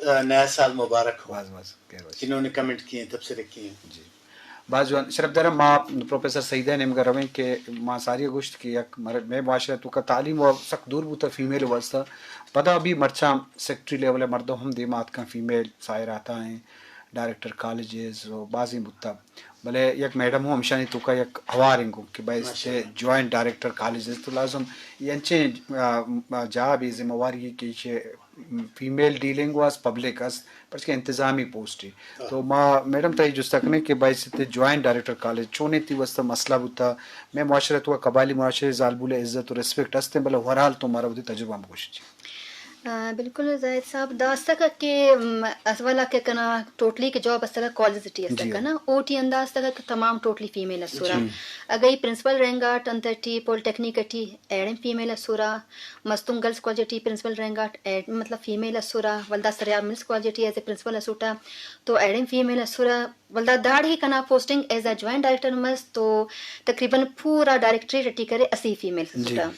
نیا سال مبارک ہو۔ باز باز خیر باش۔ جنہوں نے کمنٹ کیے ہیں، تبصرے کیے ہیں۔ جی۔ باز جوان۔ شرف دارم، ما پروفیسر سعیدہ نیمگا رویں کہ ما ساری گوشت کہ یک مر-، مئے معاشرہ توکا تعلیم و سک دور بوتا فیمیل واسطہ۔ پدا بھی مرچاں سیکرٹری لیول مردم ہم دیما آتکاں، فیمیل ساحر عطا ہیں، ڈائریکٹر کالجز و بازیں بوتا۔ بلے یک میڈم ہوں ہمشانی توکا یک ہواریں گوں کہ بایستے جوائنٹ ڈائریکٹر کالجز تو لازم یہ انچیں، آ، آ، جا بھی ذمہ واری کہ ایشی فیمیل ڈیلنگ واس پبلک است، پرچہ کہ انتظامی پوسٹ ہے۔ تو ما میڈم تئی جستا کنیں کہ بایستے جوائنٹ ڈائریکٹر کالج چونے تی واسطہ مسئلہ بوتا، میں معاشرہ تو قبائلی معاشرے زالبول عزت و ریسپیکٹ ہستیں، بلے اوورال تو مارا وتی تجربہ ہم گوشت جی۔ آ، بالکل زاہد صاحب، داستہ کہ، ام، اولا کہ کنا ٹوٹلی کہ جاب استگا کالج ٹی استگا کنا، او ٹی انداز استگا کہ تمام ٹوٹلی فیمیل اسورا۔ اگہ ای پرنسپل رینک آٹ انت ٹی پولیٹیکنیک ٹی ایڑیں فیمیل اسورا، مستونگ گرلز کالج ٹی پرنسپل رینک آٹ ایڑ-، مطلب فیمیل اسورا، ولدا سریاب ملز کالج ٹی ایز اے پرنسپل اسوٹا تو ایڑیں فیمیل اسورا، ولدا داڑی کنا posting as a joint director miss تو تقریباً پورا ڈائریکٹریٹ ٹی کرے اسی فیمیل اسوٹا۔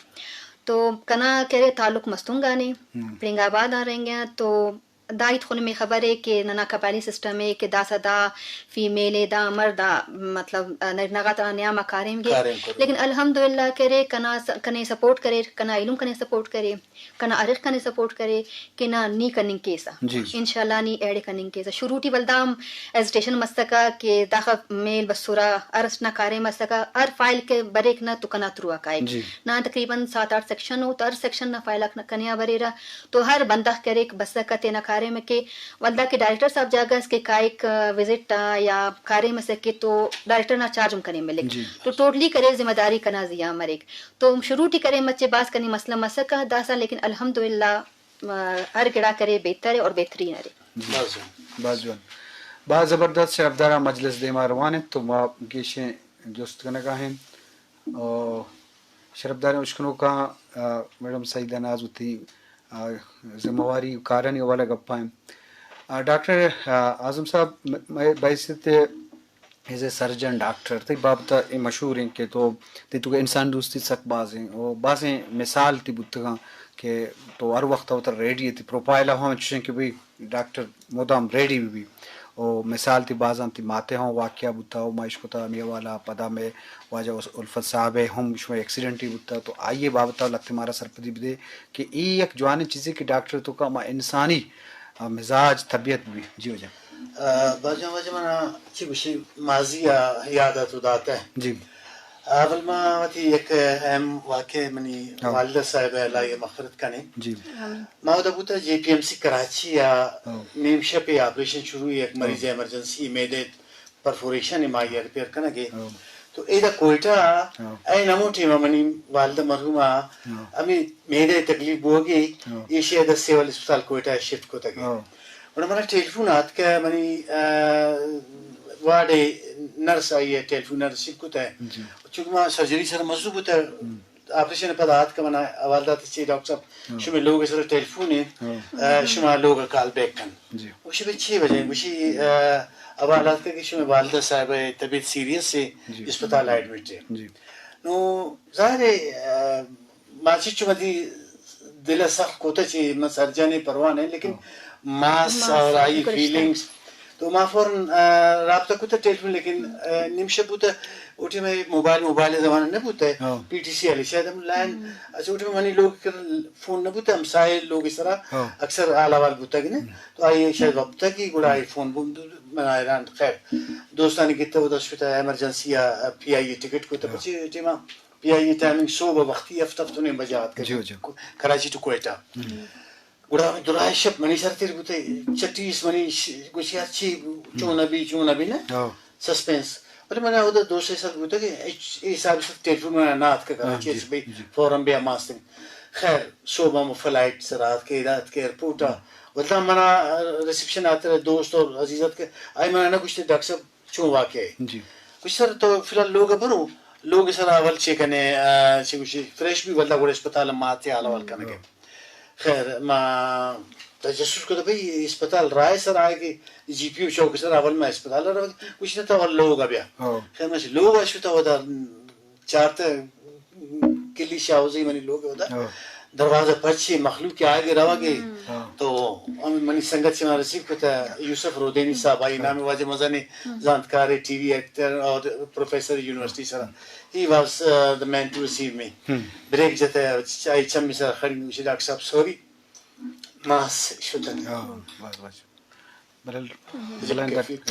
تو کنا کرے تعلق مستونگ آنے، پرنگ آباد آ رہیں گے تو داہیت خون میں خبر ہے کہ ننا قبائلی سسٹم ہے کہ داسا دا فیمیل ہے، دا مرد آ، مطلب، آ، نرنگا تا نیام آ کاریم گے۔ لیکن الحمدللہ کرے کنا س-، کنے سپورٹ کرے، کنا علم کنے سپورٹ کرے، کنا ارخ کنے سپورٹ کرے کہ نا نی کننگ کیسا۔ انشاءاللہ نی ایڑے کننگ کیسا۔ شروع ٹی ولدا ہم ایزیٹیشن مستکا کہ داخہ میل بسورا، ہر اسٹ نا کاریم مستکا، ہر فائل کہ بریک نا تو کنا تھرو آ کائک۔ نا تقریباً سات آٹھ سیکشن ہو، تو ہر سیکشن نا فائل آک کنے آ بریرہ۔ تو ہر بندغ کریک بسکہ تینا کاریم ء کہ ولدا کہ ڈائریکٹر صاحب جاگہ اس کہ کائک، آ، وزٹ آ یا کاریم اس کہ تو ڈائریکٹر نا چارج ہم کنے ملک۔ تو ٹوٹلی کرے ذمہ داری کنا زیان مریک۔ تو شروع ٹی کرے مچے باز کنے مسئلہ مسکہ داسا، لیکن الحمدللہ، آ، ہر گڑا کرے بہتر ہے اور بہترین ہے۔ باز جوان۔ باز زبردست۔ شرفداران، مجلس دیما روان انت تو ما گیشیں جست کنگا ہیں۔ او شرفداریں اشکنوکاں، آ، میڈم سعیدہ ناز وتی، آ، ذمہ واری و کارانی حوالہ گپا ہیں۔ آ، ڈاکٹر، آ، اعظم صاحب، م-، مئے بحیثیت ایز اے سرجن ڈاکٹر تئی بابت ء اے مشہور ہیں کہ تو تئی تو انسان دوستی سک باز ہیں و بازیں مثال تی بوتگاں کہ تو ہر وقت وتر ریڈی تی پروفائل ہم چشیں کہ بھئی ڈاکٹر مدام ریڈی بہ بی۔ و مثال تی بازاں تی ماتے ہم واقعہ بوتا و ما اشکتا ہمے حوالہ پدا مئے واجہ الفت صاحب ء ہم شمئے ایکسیڈنٹ ہی بوتا تو آئی ء بابت ء لتے مارا سرپدی بدے کہ اے یک جوانیں چیزے کہ ڈاکٹر تو کا ما انسانی، آ، مزاج طبیعت بہ بی۔ جی واجہ۔ آ، باجا واجہ منا چی گوشی ماضی آ یاد ء تو داتہ۔ جی۔ اول ما وتی یک اہم واقعہ منی والدہ صاحب ء اللہ ء مغفرت کنے۔ جی۔ ما اودا بوتہ جے پی ایم سی کراچی ء نیم شپ ء آپریشن شروع، یک مریض ایمرجنسی میدے پرفوریشن ء ما آئی ء ریپیئر کنگ ء۔ تو ایدا کوئٹہ ء این ہمو ٹیم ء منی والدہ مرحوم ء ہمے میدے تکلیف بوگ ء ایشی ء ادا سول اسپتال کوئٹہ ء شفٹ کتگ ء۔ گڑا منا ٹیلیفون آتکہ منی، آ، وارڈ ء نرس آئی ء ٹیلیفون ء ریسیو کتہ۔ چونکہ ما سرجری سر مصروف بوتہ، آپریشن ء پدا آتکہ منا حوال دات چی ڈاکٹر صاحب، شمے لوگ ء سر ٹیلیفون ء، آ، شما لوگ ء کال بیک کن۔ گوشی بھئی چی وجہ؟ گوشی، آ، حوال آتکہ کہ شمے والدہ صاحب ء طبیعت سیریس ء، اسپتال ء ایڈمٹ ء۔ نو ظاہر ء، آ، ما چچو وتی دل ء سخت کتہ چی من سرجن ء پرواہ نہ، لیکن ماس اور آئی فیلنگز تو ما فوراً، آ، رابطہ کتہ ٹیلیفون، لیکن، آ، نیم شپ بوتہ، او ٹائم ء موبائل، موبائل ء زمانہ نہ بوتہ، پی ٹی سی آلی شاید ہم لائن، اچھا، او ٹائم منی لوگ کر فون نہ بوتہ، ہمسائے لوگ سرا اکثر حال احوال بوتہ کہ نہ، تو آئی شاید وپتہ کہ گڑا آئی فون بوم، من حیران، خیر، دوستانی گتہ و دست شتہ ایمرجنسی آ پی آئی اے ٹکٹ کتہ، پچی time P I a timing صبح وقتی ہفت، ہفت و نیم بجہ آتکہ کراچی ٹو کوئٹہ۔ گڑا ہمے درائیں شپ منی سر تیر بوتہ، چٹیس منی ش-، گوشی ہرچی چون ابھی، چون ابھی نا، سسپنس۔ بلے من اودا دوست سر بوتہ کہ اے حساب سے ٹیلیفون منا نہ آتکہ کراچی سے بھئی فوراً بیا ماستنگ۔ خیر، صبح ہم فلائٹ سر آتکہ، ادا آتکہ ایئرپورٹ آ۔ ولدا منا ریسپشن آتر دوست اور عزیز آتکہ، آئی منا نہ گوشتے ڈاکٹر صاحب، چون واقعہ ہے؟ گوشت سر تو فی الحال لوگ برو، لوگ سر اول چیک کنے، آ، چی گوشی فریش بھی ولدا گوڑے اسپتال ما آتے حال احوال کنگے۔ خیر، ما تجسس کو تو بھئی اسپتال رائے سر آئے کہ جی پی او چوک سر اول ما اسپتال رو، گوشت تو اول لوگ بیا۔ خیر، ما لوگ شتا ودا چارتہ کلی شاہوزی منی لوگ ودا۔ دروازہ پچ اے، مخلوق آگے روگے۔ ہاں۔ تو ہم منی سنگت سے رسیو کتا، یوسف رودینی صاحب، آئی نام واجہ مزنیں زانتکار، ٹی وی ایکٹر اور پروفیسر یونیورسٹی سرا۔ He was, uh, the man to receive me. ہم۔ بریک جتا، آئی چمی سرا کھڑی، گوشی، ڈاکٹر صاحب، سوری، ماس شتن۔ ہاں، بس، بس۔ بلے بلائیں گٹ۔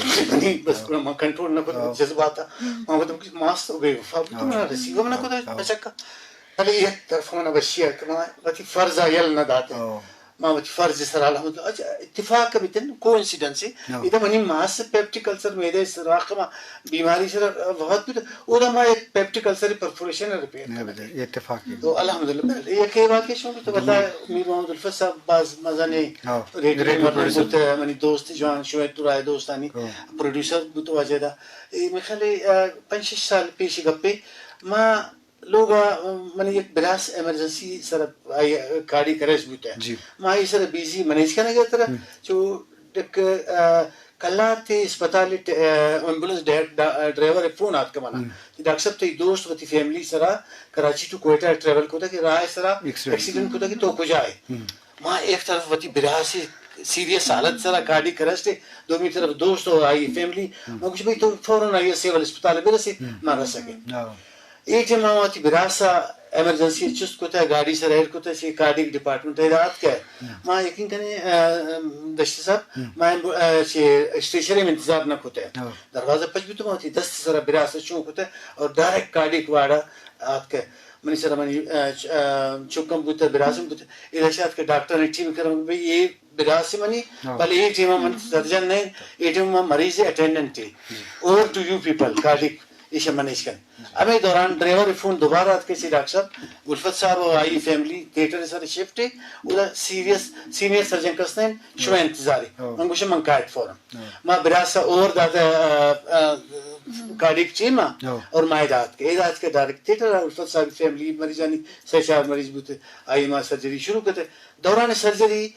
بس گڑا ما کنٹرول نہ کت، ہاں۔ جذبات ءَ۔ ما وت ماس تو بے وفا بوت، ہاں۔ ما رسیو ہم نہ کت، ہاں۔ بچکا۔ بلے یک طرف من وشی ات کہ ما وتی فرض ءَ یل نہ دات۔ ہاں۔ ما وتی فرض سرا الحمدللہ۔ اچھا، اتفاق بیتن، کوئنسیڈنس۔ ہاں۔ ادا منی ماس پیپٹیک السر، میدے سراخ ما بیماری سرا وفات بوت۔ اودا ما یک پیپٹیک السر پرفوریشن ریپیئر نہ، بلے اتفاقی۔ تو الحمدللہ، بلے یک اے واقعہ شما تو بتا، میر محمد الفت صاحب باز مزنیں، ہاں، ریڈیو ریڈیو مردم پروڈیوسر۔ بوت، منی دوست جوان شویت تو رائے دوستانی، ہاں۔ پروڈیوسر بوت واجہ دا۔ اے میرے خیال ہے، آ، پنچ شش سال پیش گپے ما لوگا، آ، منی یک براس ایمرجنسی سر آئی کارڈیک اریسٹ بوت۔ جی۔ ما اے سر بیزی منیج کرنے گیا ترا، ہم۔ چو ڈک، آ، کلاتے اسپتال ٹ-، آ، ایمبولینس ڈے-، ڈا-، ڈرائیور فون آتک منا۔ ہم۔ کہ ڈاکٹر صاحب، تئی دوست وتی فیملی سرا کراچی ٹو کوئٹہ ٹریول کتا کہ راہ سرا ایکسیڈنٹ۔ ایکسیڈنٹ کتا کہ تو کجا ئے؟ ہم۔ ما ایک طرف وتی براس سیریس حالت سرا کارڈیک اریسٹ، دومی طرف دوست اور آئی فیملی۔ ہم۔ ما گوشت، بھائی تو فوراً آئی سول اسپتال برسے، ہم۔ ما رسگے۔ ہاں۔ اے ٹائم ما وتی براس ءَ ایمرجنسی چست کتہ، گاڑی سر ایر کتہ، چہ کارڈیک ڈپارٹمنٹ ءَ آتکہ۔ ہم۔ ما یقین کنے، آ، دشتی صاحب، ہم۔ ما ایمبو-، آ، چہ اسٹریچر ءِ انتظار نہ کتہ۔ ہاں۔ دروازہ پچ بیتہ، ما وتی دست سر ءَ براس ءَ چون کتہ اور ڈائریکٹ کارڈیک وارڈ ءَ آتکہ۔ منی سر ءَ منی، آ، چ-، آ، چکم بوتہ، براسم بوتہ۔ ادا شاید کہ ڈاکٹر نے ٹیم کرم بھئی اے براس منی، ہاں۔ بلے اے ٹیم من سرجن نہ، اے ٹیم من مریض اٹینڈنٹ ہے۔ جی۔ Over to you people، cardiac ایشی منیج کن۔ ہمے دوران ڈرائیور فون دوبارہ آتکہ چہ ڈاکٹر صاحب، الفت صاحب و آئی فیملی تھیٹر سر شفٹ ہے، اودا سیریس، سینئر سرجن کس نہیں، شما انتظار ہے۔ ہاں۔ من گوشے من کایت فوراً۔ ہاں۔ ما براس اوور داتا، آ، آ، کارڈیک ٹیم ہاں۔ اور ما ادا آتکہ، ادا آتکہ ڈائریکٹ تھیٹر، الفت صاحب فیملی مریضانی سے چار مریض بوتے، آئی ما سرجری شروع کرتے۔ دوران سرجری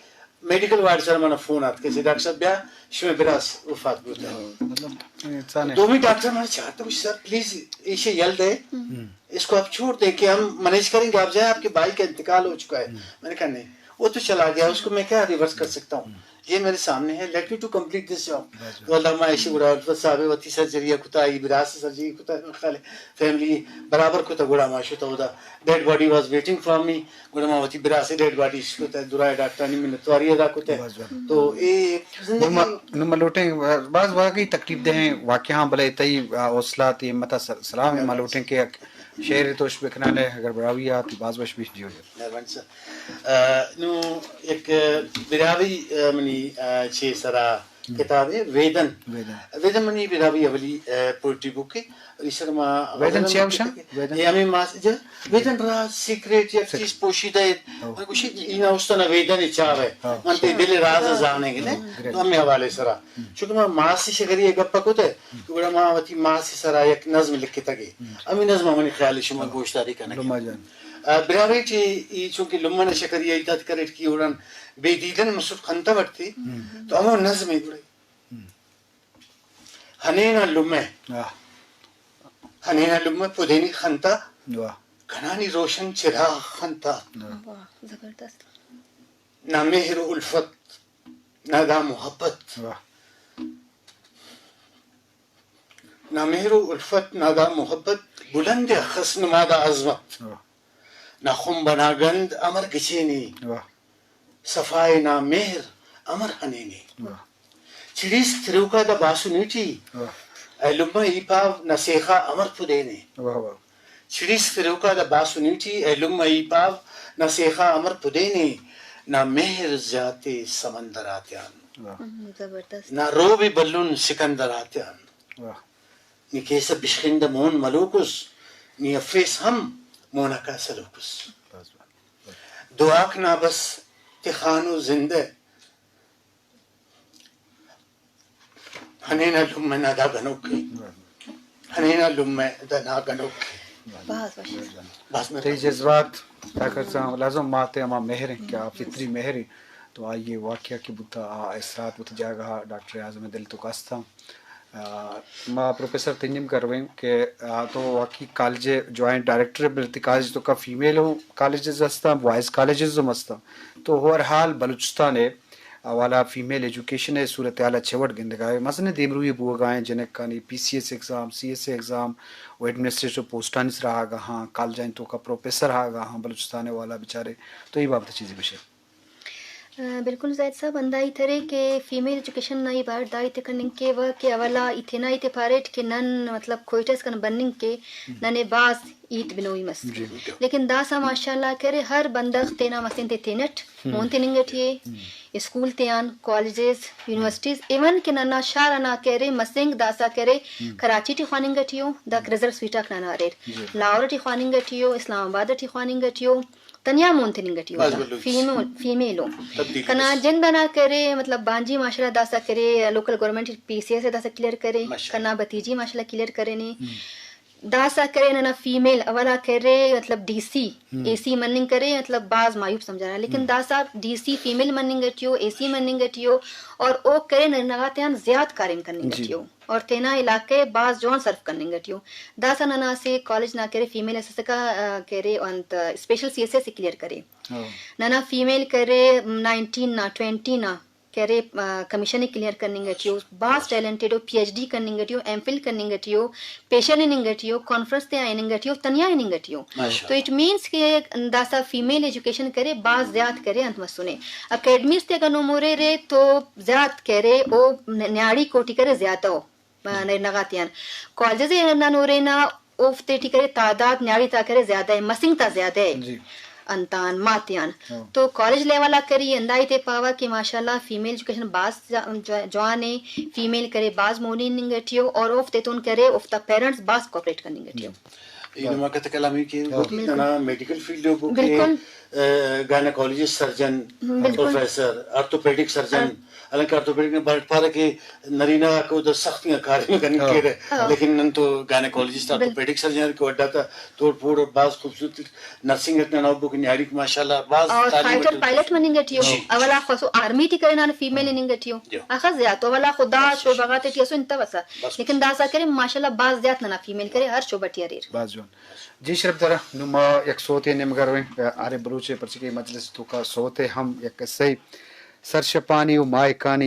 میڈیکل وارڈ سر منا فون آتکہ چہ ڈاکٹر صاحب بیا، شمئے براس وفات بوتہ۔ مطلب، انسان ہے۔ دومی ڈاکٹر منا چارتہ، گوشت، سر، پلیز، اسے یل دے۔ ہم۔ اس کو آپ چھوڑ دیں کہ ہم مینیج کریں گے، آپ جائیں، آپ کے بھائی کا انتقال ہو چکا ہے۔ ہم۔ میں نے کہا، نہیں، وہ تو چلا گیا، اس کو میں کیا ریورس کر سکتا ہوں؟ ہم۔ یہ میرے سامنے ہے، let me to complete this job۔ بس، بس۔ تو اللہ ما ایشی گڑا الفت صاحب وتی سرجری کتا، ای براس سرجری کتا، خیال فیملی برابر کتا، گڑا ما شتا اودا۔ Dead body was waiting for me۔ گڑا ما وتی براس ءِ ڈیڈ باڈی اش کتہ، درائے ڈاکٹرانی منتواری ادا کتہ۔ بس، بس۔ تو اے نوں ما، زندگی نوں ما لوٹیں، باز واقعی تکلیف دہ ہیں واقعہ، بلے تئی، آ، حوصلہ، تئی ہمت ءَ سر-، سلام ہے۔ ما لوٹیں کہ یک شعر توش بکنانے، اگر براہوئی آ، تئی باز وش بیت جی۔ مہربانی سر۔ آ، نوں یک براہوئی، آ، منی، آ، چے سرا کتابے ویدن۔ ویدن۔ ویدن منی براہوئی اولی، آ، پوئٹری بک ہے۔ ایشر ما ویدن چیا گوشاں؟ ویدن؟ اے ہمیں ماس-، جا، ویدن راز، سیکریٹ یا چیز پوشیدہ ہے۔ ہاں۔ من گوشی، اینا استنا ویدن چاو ہے۔ ہاں۔ من تے دل راز زانے گے، ہاں، تو ہمیں حوالے سرا۔ ہم۔ چونکہ ما ماس شگری گپ کت ہے، تو گڑا ما وتی ماس سرا یک نظم لکھتگ ہے۔ ہم۔ ہمیں نظم منی خیال شما گوشداری کنگ۔ لما جان۔ آ، براہوئی ٹی ای چونکہ لمہ نہ شکری ای تت کریٹ کی اوڑان بے دیدن مسٹ خنتہ وٹتی، ہم۔ تو ہمو نظم ہے گڑا۔ ہم۔ ہنینا لمہ۔ واہ۔ ہنینا لمہ پدینی خنتہ۔ واہ۔ کنانی روشن چراغ خنتہ۔ واہ۔ واہ، زبردست۔ نہ مہر و الفت، نہ دا محبت۔ واہ۔ نہ مہر و الفت، نہ دا محبت، بلند اخس نما دا عظمت۔ واہ۔ نہ خمب نہ گند امر گچینی۔ واہ۔ صفائے نا مہر امر ہنینے۔ واہ۔ چڑیسک تروکا دا باسنی ٹی۔ واہ۔ اے لمہ ای پاو نہ سیخا امر پدینے۔ واہ، واہ۔ چڑیسک تروکا دا باسنی ٹی، اے لمہ ای پاو نہ سیخا امر پدینے، نہ مہر زیاتے سمندر آتیان۔ واہ۔ ہم، زبردست۔ نہ روبے بلن سکندر آتیان۔ واہ۔ نی کیسہ بشخندہ مون ملوکس، نی افیس ہم مونکا سلوکس۔ بس، بس۔ دعا کنا بس تخانو زندہ، ہنینا لمہ نہ دا گنوکے۔ ہنینا لمہ دا نا گنوکے۔ باز وش۔ باز مہربانی۔ تئی جذبات، طاقت سان لازم ماتے ہما مہر ہیں کہ آ فطری مہر ہیں۔ تو آئیے واقعہ کہ بوتا، آ اثرات بوتا جاگہ ڈاکٹر اعظم دل تو کاستا۔ آ، ما پروفیسر تئی نیمگا رویں کہ، آ، تو واقعی کالج جوائنٹ ڈائریکٹر ئے، بلے تئی کالج توکا فیمیل ہم کالجز ہستاں، بوائز کالجز ہم ہستاں۔ تو ہر حال بلوچستان ءِ حوالہ فیمیل ایجوکیشن ءِ صورتحال ءَ چہ وڑ گندگا ئے؟ مثلاً دیمروئی بوگا ایں، جنکانی P C S exam, C S A exam و ایڈمنسٹریٹو پوسٹانی سرا آگاہاں، کالجانی توکا پروفیسر آگاہاں بلوچستان ءِ حوالہ بچارے، تو اے بابت ءَ چیزے بشے۔ آ، بلکل زاہد صاحب، ہندا ہیت ءَ کہ فیمیل ایجوکیشن نا اے بار دا ہیت ءَ کننگ کیوہ کہ اولا ای تینا ہیت ءَ پاریٹ کہ نن مطلب کوئٹہ اسکان بننگ کہ ننے باز ہیت بنوئی مس۔ جی۔ لیکن داسا ماشاءاللہ کرے ہر بندغ تینا مسین تے تینٹ مون تننگ ٹی اے، اسکول تیان، کالجز، یونیورسٹیز، ایون کہ ننا شار انا کرے مسنگ داسا کرے کراچی ٹی خواننگ ٹی او، دا رزلٹ سویٹاک ننا اریر۔ جی۔ لاہور ٹی خواننگ ٹی او، اسلام آباد ٹی خواننگ ٹی او، تنیا مون تننگ ٹی او۔ بس بلوچ۔ فیمیل، فیمیل او۔ تبدیلی کنا بس۔ جند انا کرے، مطلب بانجی ماشاءاللہ داسا کرے، local government P C S اے داسا کلیئر کرے، ماشاءاللہ۔ کنا بھتیجی ماشاءاللہ کلیئر کرے نے۔ ہم۔ داسا کرے ننا فیمیل اولا کرے، مطلب ڈی سی، ہم۔ اے سی مننگ کرے، مطلب باز معیوب سمجھانا، لیکن ہم۔ داسا ڈی سی فیمیل مننگ ٹی او، اے سی مننگ ٹی او، اور او کرے ننا غاتیان زیات کاریم کننگ جی۔ ٹی او۔ اور تینا علاقہ ء باز جوان سرو کننگ ٹی او۔ داسا ننا اسہ کالج نا کرے فیمیل اسسکا، آ، کرے انت special C S S clear کرے۔ ہاں۔ ننا فیمیل کرے نائنٹین نا، ٹوینٹی نا کرے، آ، کمیشن کلیئر کننگ ٹی او۔ باز ٹیلنٹڈ او، پی ایچ ڈی کننگ ٹی او، ایم فل کننگ ٹی او، پیشن ہننگ ٹی او، کانفرنس تے آ ہننگ ٹی او، تنیا ہننگ ٹی او۔ ماشاءاللہ۔ تو اٹ مینس کہ داسا فیمیل ایجوکیشن کرے باز زیات کرے انت مسنے۔ اکیڈمیز تے اگہ نمورے رے تو زیات کرے او ن-، نیاڑی کوٹی کرے زیادہ او۔ نغاتیان کالجز ہندا نورینا اوفتے ٹی کرے تعداد نیاڑی تا کرے زیادہ ہے، مسنگ تا زیادہ ہے۔ جی۔ انتان ماتیان۔ ہاں۔ تو کالج لیول آ کری ہندا ہیتے پاوا کہ ماشاءاللہ فیمیل ایجوکیشن باز جا-، جا-، جوان ہے، فیمیل کرے باز مونی ننگ ٹیو اور اوفتے تون کرے اوفتا پیرنٹس باز کوپریٹ کننگ ٹیو۔ جی۔ اینو ما کتہ کلامی کہ ہاں۔ وتی ننا میڈیکل فیلڈ ء گوکے، بالکل۔ آ، گائناکالوجسٹ سرجن، بالکل۔ پروفیسر، آرتھوپیڈک سرجن، ہاں۔ حالانکہ آرتھوپیڈک نے بارٹ پارہ کہ نرینہ کو در سختی کار کننگ ہاں۔ کیرہ، ہاں۔ لیکن نن تو گائناکالوجسٹ، بالکل۔ آرتھوپیڈک سرجن کو اڈا تا توڑ پھوڑ باز خوبصورت نرسنگ ات ننا بوک نیاڑیک ماشاءاللہ باز اور تعلیم فائٹر ات۔ پائلٹ مننگ ٹیو، جی۔ اولا خو اسو آرمی ٹی کرے نان فیمیل ہننگ ٹیو۔ جی۔ اخہ زیات اولا خدا شعبہ غاتے ٹی اسو انت بسا۔ بس۔ لیکن داسا کرے ماشاءاللہ باز زیات ننا فیمیل کرے ہر شعبہ ٹی اریر۔ باز جوان۔ جی شرف دارا، نوں ما یک سوتے نیمگا رویں، آرے بلوچ ء پرچہ کہ مجلس توکا سوت ء ہم یک قصہ ء سرشپانی و ماہکانی